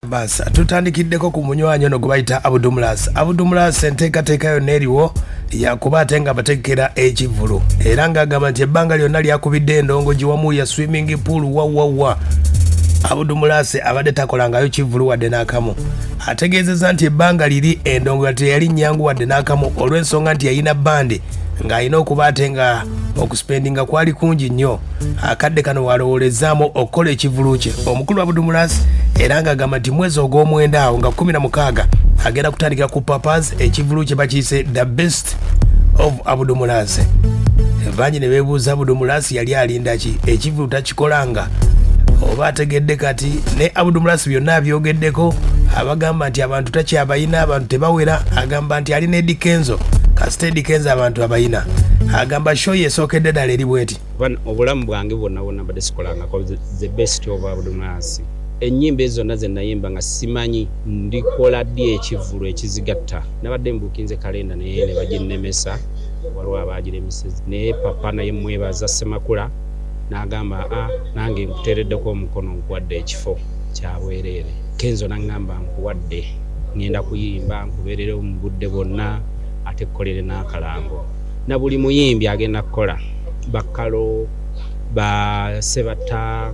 Bas tutandikiddeko ku munywanyi ono gwe bayita Abudumulas. Abudumulas enteekateeka yonna eriwo yakuba ate nga bategekera ekivvulu, era ng'agamba nti ebbanga lyonna lyakubidde endongo giwamu ya swimming pool wawawa. Abudumulas abadde takolangayo kivvulu wadde n'akamu. Ategeezezza nti ebbanga liri endongo teyali nnyangu wadde n'akamu, olw'ensonga nti yalina bandi ng'alina okuba ate nga okusipendinga kwali kungi nnyo. Akadde kano walowoolezaamu okukola ekivvulu kye omukulu Abudumulas, era ng'agamba nti mwezi ogw'omwenda awo nga 16 agenda kutandikira ku Papas. Ekivvulu kye bakiyise The Best of Abudumulas. Bangi ne beebuuza, Abudumulas yali alinda ki? Ekivvulu takikolanga oba ategedde kati? Ne Abudumulas byonna abyogeddeko, abagamba nti abantu takyabayina, abantu tebawera. Agamba nti alina Eddy Kenzo, kasita Eddy Kenzo abantu abayina. Agamba show yesookedde ddala eri bweti. Kuba obulamu bwange bwonna bwonna mbadde sikolangako The Best of Abdulmulasi. Ennyimba ezo zonna ze nayimba nga simanyi ndikola ddi ekivvulu ekizigatta. Nabadde mbuukinze kalenda naye ne baginnemesa, waliwo abaagiremeseza, naye papa naye mwebaza Ssemakula n'agamba, "A, nange nkuteereddeko omukono, nkuwadde ekifo kyabwereere." Kenzo n'aŋŋamba, "Nkuwadde, ŋŋenda kuyimba nkubeererewo mu budde bwonna, ate kukolere n'akalango." Na buli muyimbi agenda kukola, bakalo basebatta,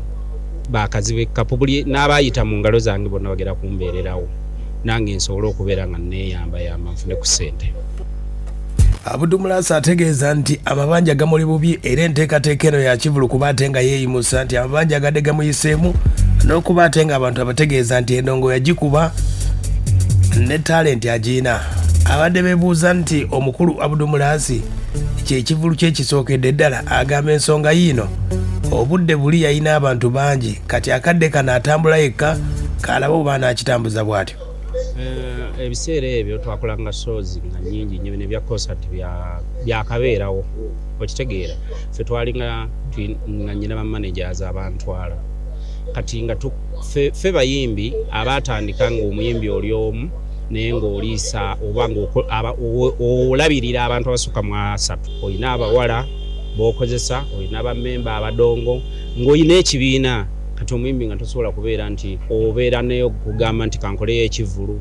bakazi b'ekkapu, buli n'abayita mu ngalo zange bonna bagenda kumbeererawo, nange nsobole okubeera nga neeyambayamba nfune ku ssente. Abudumulas ategeeza nti amabanja gamuli bubi, era enteekateeka eno yakivulu kuba ate nga yeeyimusa nti amabanja agadde gamuyiseemu, n'okuba ate nga abantu abategeeza nti endongo yagikuba ne talenti agiina. Abadde beebuuza nti omukulu Abudumulasi kyekivulu kyekisookedde ddala, agamba ensonga yiino: obudde buli yalina abantu bangi, kati akadde kano atambula yekka, kalaba oba anaakitambuza bw'atyo. Ebiseera ebyo twakolanga shows nga nyingi nnyo, bino ebya concert byakabeerawo, okitegeera? Ffe twalinga nga nyina ba managers abantwala. Kati nga ffe bayimbi abatandika ng'omuyimbi oli omu, naye ng'oliisa oba ng'olabirira abantu abasukka mu 30. Olina abawala b'okozesa, olina bamemba abadongo, ng'olina ekibiina. Kati omuyimbi nga tosobola kubeera nti obeera naye kugamba nti kankoleyo ekivvulu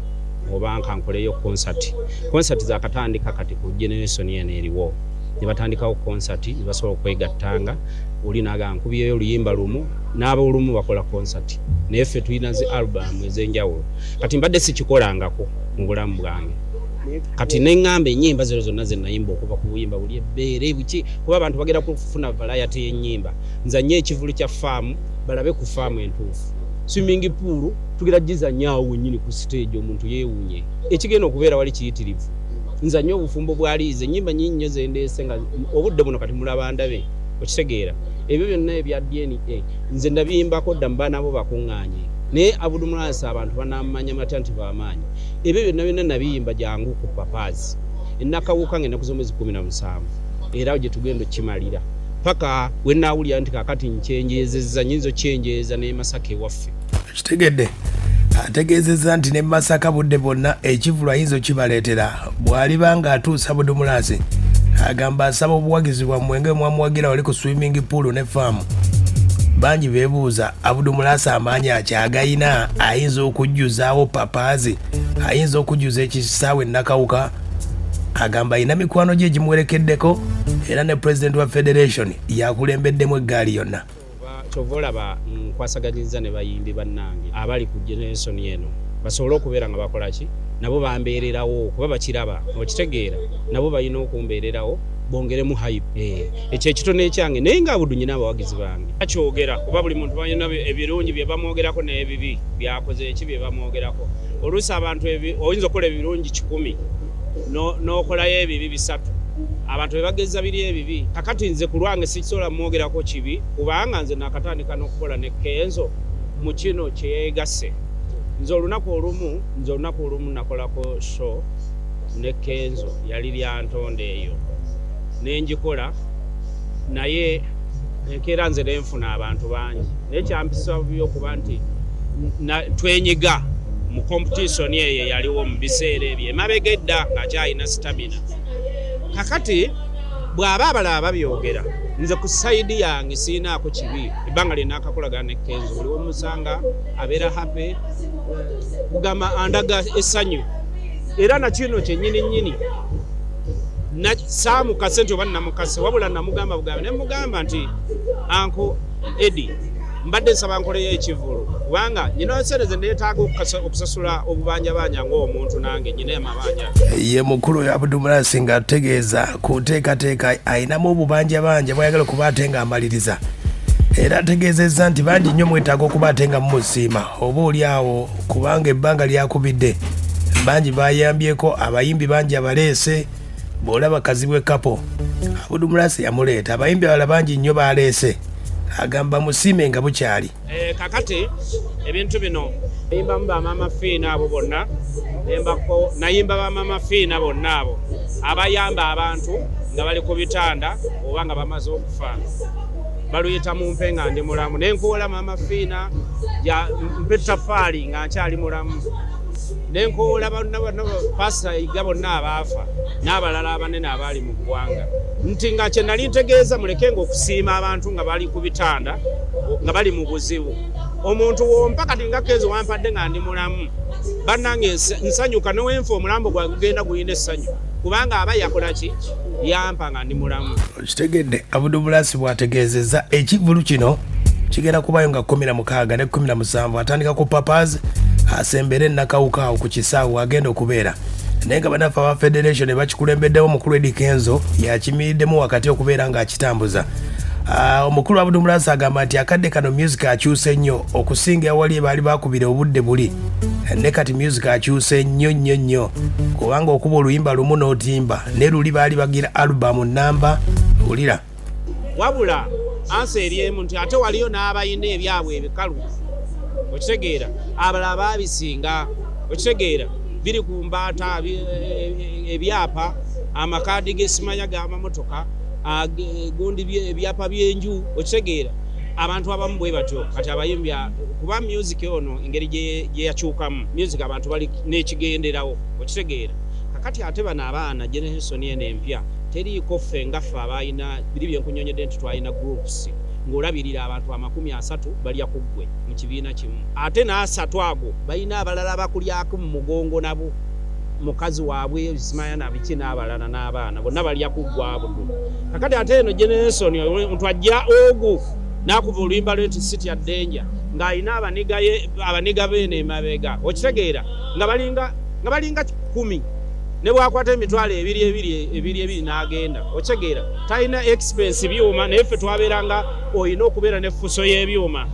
oba nkankoleyo concert. Concert zakatandika kati ku generation eno eriwo, ne batandikawo concert, ne basobola okwegattanga. Oli naga nkubyeyo oluyimba lumu, n'abaolumu bakola concert, naye ffe tulina zi album ez'enjawulo. Kati mbadde sikikolangako mu bulamu bwange. Kati neŋŋamba ennyimba zino zonna ze nayimba okuva ku buyimba buli ebbeere buki, kuba abantu bagenda kufuna variety y'ennyimba. Nzanye ekivulu kya faamu, balabe ku faamu entuufu. Swimming pool tugira gizanya awo wennyini ku stage, omuntu yeewuunye ekigenda okubeera wali kiyitirivu. Nzanye obufumbo bwaliize, ennyimba nyingi nnyo zendeese nga obudde buno kati mulaba ndabe, okitegeera? Ebyo byonna ebya DNA nze nabiyimbako dda mu baana bo bakuŋŋaanye, naye Abudumulasi abantu banamanya batya nti bamaanyi? Ebyo byonna byonna nabiyimba. Jangu ku Papazi enakawuka nga ennaku z'omwezi 17, era gye tugenda okukimalira paka we naawulira nti kakati nkyenjeezezza, nyinza okyenjeeza n'e Masaka ewaffe. Kitegedde, ategeezezza nti ne Masaka budde bwonna ekivulu ayinza okibaleetera bw'aliba ng'atuusa. Budumulasi agamba asaba obuwagizi bwammwe nga mwamuwagira wali ku swimming pool ne faamu. Bangi beebuuza, Abudumulasi amaanyi akyagayina? Ayinza okujjuzaawo Papaazi? Ayinza okujjuza ekisaawe Nakawuka? Agamba ayina mikwano gye egimuwerekeddeko, era ne pulezidenti wa federation yakulembeddemu eggaali yonna. Kyova olaba nkwasaganyiza ne bayimbi bannange abali ku generation eno, basobole okubeera nga bakola ki, nabo bambeererawo, kuba bakiraba, okitegeera? Nabo balina okumbeererawo bongeremu hype. Ekyo ekitono ekyange, naye nga Abudu nyina abawagizi bange bakyogera, kuba buli muntu balina ebirungi bye bamwogerako n'ebibi byakoze eki bye bamwogerako. Oluusi abantu oyinza okukola ebirungi 100, n'okolayo ebibi 3, abantu bebageza biri ebibi. Kakati nze ku lwange sikisobola mwogerako kibi, kubanga nze nakatandika n'okukola ne Kenzo mu kino kyeyegasse. Nze olunaku olumu nakolako show ne Kenzo, yali Lyantonde eyo nenjikola, naye enkeera nze nenfuna abantu bangi, naye kyampisa bubi okuba nti twenyiga mu competition eyo eyaliwo mu biseera ebyo emabega edda ng'akyalina stamina. Kakati bw'aba abalala babyogera, nze ku side yange siinaako kibi. Ebbanga lye naakakolagana ne Kenzo, buli womusanga abeera happy. Kugamba andaga essanyu era nakino kyennyini nnyini saamukase nti oba namukase, wabula namugamba bugambe ne mugamba nti Uncle Eddie, mbadde nsaba nkoleyo ekivvulu kubanga nyina sente ze neetaaga okusasula obubanjabanja ng'omuntu, nange nyina amabanja. Ye mukulu oyo Abudu Mulasi ng'ategeeza ku nteekateeka ayinamu obubanjabanja bw'ayagala okuba ate ng'amaliriza, era ategeezezza nti bangi nnyo mwetaaga okuba ate nga mumusiima oba oli awo, kubanga ebbanga lyakubidde bangi bayambyeko, abayimbi bangi abaleese. Bw'olaba Kazibwe Kapo, Abudu Mulasi yamuleeta, abayimbi abalala bangi nnyo baleese, agamba musiime nga bukyali. Kakati ebintu bino nayimbamu bamama Fiina abo bonna, nembako nayimba bamama Fiina bonna abo abayamba abantu nga bali ku bitanda oba nga bamaze okufa, baluyita mumpe nga ndi mulamu. Nenkuwola mama Fiina mpe tafaali nga nkyali mulamu, nenkowola bonna Pasita Iga bonna abaafa n'abalala abanene abaali mu ggwanga, nti nga kye nali ntegeeza mulekenga okusiima abantu nga bali ku bitanda nga bali mu buzibu. Omuntu wompa kati nga Kenzo wampadde nga ndi mulamu, bannange nsanyuka newenfa omulambo gwange gugenda gulina essanyu kubanga aba yakola ki, yampa nga ndi mulamu. Okitegedde? Abudu Bulasi bw'ategeezezza ekivvulu kino kigenda kubayo nga 16 ne 17, atandika ku Papas asembere Nakawuka awo ku kisaawe agenda okubeera, naye nga bannaffe aba federation bakikulembeddemu omukulu Eddy Kenzo yakimiriddemu wakati okubeera ng'akitambuza. Omukulu Abudu Mulasi agamba nti akadde kano music akyuse nnyo okusinga ewali baali bakubira obudde buli, ne kati music akyuse nnyo nnyo nnyo, kubanga okuba oluyimba lumu n'otimba ne luli baali bagira alubamu namba wulira. Wabula ansa eri emu nti ate waliyo n'abalina ebyabwe ebikalu, okitegeera, abalala baabisinga, okitegeera, biri ku mbaata, ebyapa, amakaadi g'esimanya g'amamotoka, gundi ebyapa by'enju, okitegeera. Abantu abamu bwe batyo kati abayimbi, kuba music ono engeri gye yakyukamu music abantu bali n'ekigenderawo, okitegeera. Kakati ate bano abaana generation eno empya teriiko ffe nga ffe abalina biri byenkunyonyedde nti twalina groups ng'olabirira abantu 30 balya ku ggwe mu kibiina kimu, ate n'asatu ago balina abalala bakulyako mu mugongo nabo mukazi waabwe simanya na biki n'abalala n'abaana bonna balya ku ggwe Abudu. Kakati ate eno generation omuntu ajja ogu n'akuva oluyimba lwe nti sitya danger ng'alina abaniga beeno emabega, okitegeera, nga balinga 10 ne bwakwata emitwalo ebiri ebiri ebiri ebiri n'agenda, okitegeera, talina expense byuma. Naye ffe twabeeranga olina okubeera n'effuso y'ebyuma,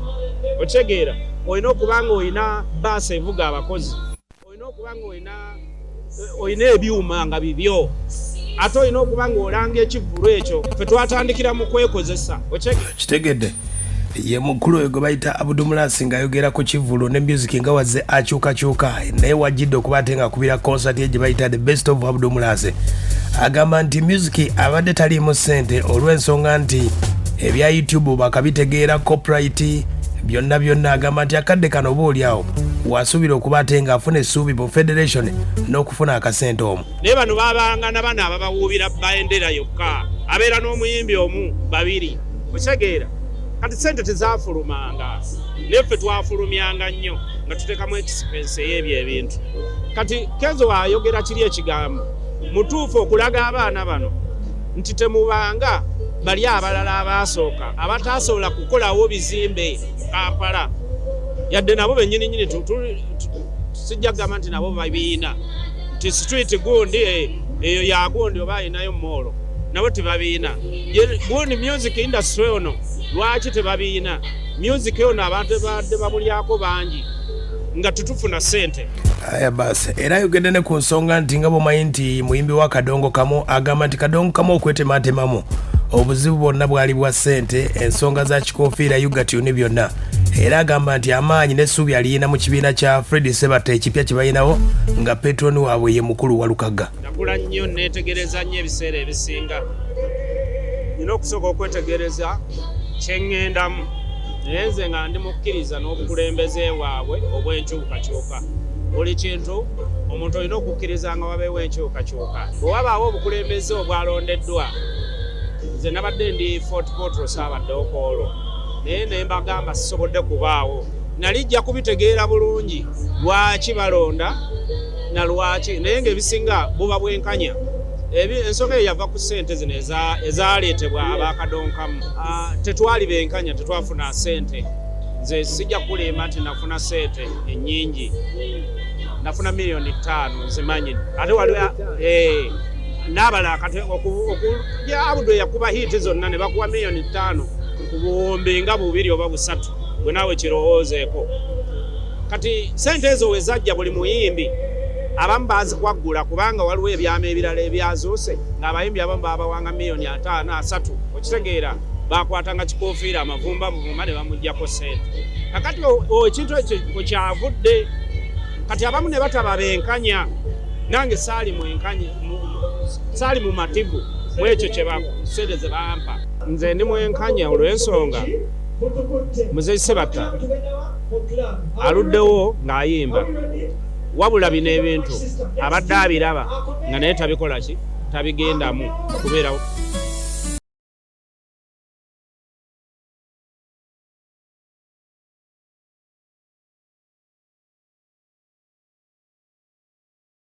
okitegeera, olina okuba nga olina baasi evuga abakozi, olina okuba nga olina ebyuma nga bibyo, ate olina okuba nga olanga ekivvulu ekyo. Ffe twatandikira mu kwekozesa. Kitegedde? Ye mukulu oyo gwe bayita Abudu Mulasi ng'ayogera ku kivvulu ne music nga wazze akyukakyuka, naye wajjidde okuba ate ng'akubira concert ye gye bayita The Best of Abudu Mulasi. Agamba nti music abadde taliimu ssente olw'ensonga nti ebya YouTube bakabitegeera, copyright byonna byonna. Agamba nti akadde kano oba oli awo wasuubira okuba ate ng'afuna essuubi mu federation n'okufuna akasente omwo. Naye bano babanga na bano ababawuubira bendera yokka, abeera n'omuyimbi omu babiri, okitegeera. Kati sente tezafulumanga, naye ffe twafulumyanga nnyo nga tuteekamu expense ey'ebyo ebintu. Kati Kenzo waayogera kiri ekigambo mutuufu okulaga abaana bano nti temubanga bali abalala abaasooka abataasobola kukolawo bizimbe mu Kampala, yadde nabo bennyini nnyini sijja kugamba nti nabo babiina nti street gundi eyo ya gundi oba ayinayo mall, nabo tebabiina gundi. Music industry ono lwaki tebabiina? Music ono abantu badde bamulyako bangi nga tutufuna ssente. Aya basi, era ayogedde ne ku nsonga nti nga bw'omanyi nti muyimbi wa Kadongo Kamu, agamba nti Kadongo Kamu okwetematemamu obuzibu bwonna bwali bwa ssente, ensonga za kikofiira, ugatune byonna, era agamba nti amaanyi n'essuubi aliyina mu kibiina kya Fred Sebatta ekipya kye balinawo nga patron waabwe ye mukulu Walukagga. Nakula nnyo, neetegereza nnyo. Ebiseera ebisinga nina okusooka okwetegereza kyeŋŋendamu, naye nze nga ndi mukkiriza n'obukulembeze bwabwe obw'enkyukakyuka. Buli kintu omuntu olina okukkiriza nga wabeewo enkyukakyuka bwe wabaawo obukulembeze obwalondeddwa. Nze nabadde ndi Fort Portal, saabaddewo ku olwo, naye ne mbagamba sisobodde kubaawo. Nali jja kubitegeera bulungi lwaki balonda na lwaki, naye ng'ebisinga buba bwenkanya. Ensonga eyo yava ku ssente zino ezaleetebwa abakadonkamu. Tetwali benkanya, tetwafuna ssente. Nze sijja kukulimba nti nafuna ssente ennyingi, nafuna 5 miliyoni nzimanyi, ate waliwo n'abalala. Kati Abudu yakuba hit zonna ne bakuwa 5 miliyoni ku 2000 oba 3000, gwe naawe kirowoozeeko. Kati sente ezo we zajja, buli muyimbi abamu bazikwaggula, kubanga waliwo ebyama ebirala ebyazuuse ng'abayimbi abamu babawanga 50 miliyoni, 30. Okitegeera, bakwatanga kikofiira amavumba buvumba ne bamugjako sente. Kakati ekintu ekyo kyavudde, kati abamu ne bataba benkanya. Nange saali mwenkanya, saali mumativu mu ekyo sente ze bampa. Nze ndi mwenkanya olw'ensonga Muzeyi Sebatta aluddewo ng'ayimba, wabula bino ebintu abadde abiraba nga naye tabikola ki, tabigendamu kubeera.